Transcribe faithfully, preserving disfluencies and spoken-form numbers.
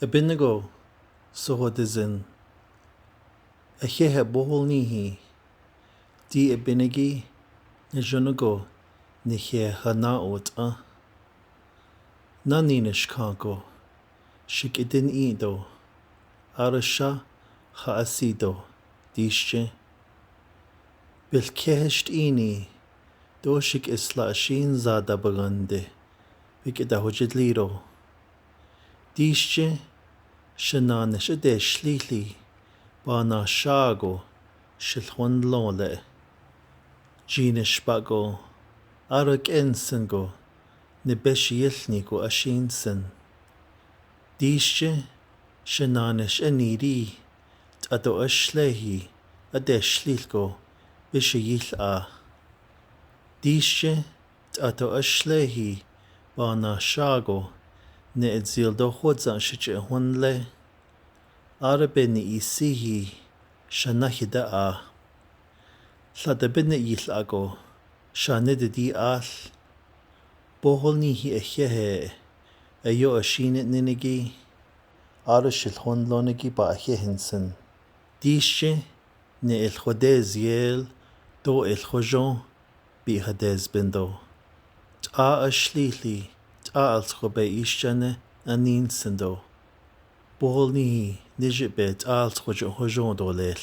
Abednego, sohotezin, akhie ha bohol ni hi, ti Abednego, ne Abednego, ne khie ha na ot a. Nani ne shkha ko, shik iten i do, arasha ha asi do, tisje. Bil khie hesht ini, do shik isla shin za da bagande, bik ita hojit liro. Tisje, shana ne shete shlihli, ba na shago, shilhon lo le. Jine shpago, arok ensen go, ne besh yilni ko ashin sen. Tisje, shana ne shani ri, tato ashlehi, ate shlih ko, besh yil a. Tisje, tato ashlehi, ba na shago, ne etzil do hot zang shiche hon le. Arabe ni isi hi, shana hida a. Hlada bene yil a ko, shane de di al. Bohol ni hi akhie he, ayo ashin ne negi, ara shilhon lo negi ba akhie hensen. Tisje, ne el hode ziel, do el hojo, bi hades bendo. Ta ashlihli, ta al skobe ishane, anin sendo. Bohol ni hi, ne je be ta al skojo hojo do lel.